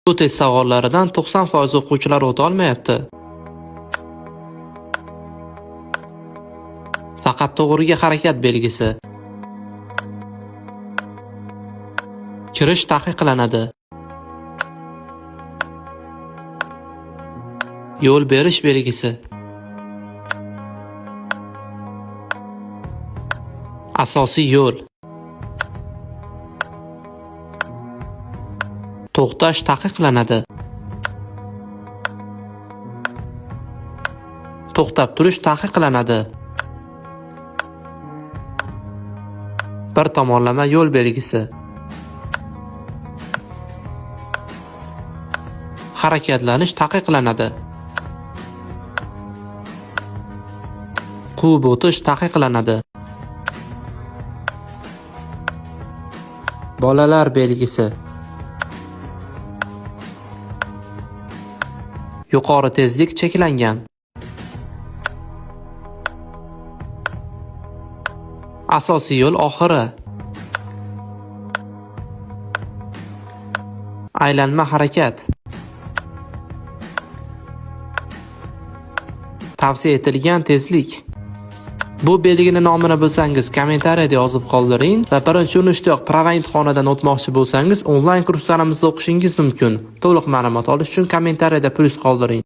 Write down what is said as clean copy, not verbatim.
Bu test savollaridan 90% o'quvchilar o'ta olmayapti. Faqat to'g'riga harakat belgisi. Kirish taqiqlanadi. Yo'l berish belgisi. Asosiy yo'l. To'xtash taqiqlanadi. To'xtab turish taqiqlanadi. Bir tomonlama yo'l belgisi. Harakatlanish taqiqlanadi. Quvib o'tish taqiqlanadi. Bolalar belgisi. Yuqori tezlik cheklangan. Asosiy yo'l oxiri. Aylanma harakat. Tavsiya etilgan tezlik. Bu belgini nomini bilsangiz kommentariyada yozib qoldiring va birinchi urinishdayoq prava imtihonidan o'tmoqchi bo'lsangiz onlayn kurslarimizda o'qishingiz mumkin. To'liq ma'lumot olish uchun kommentariyada plyus qoldiring.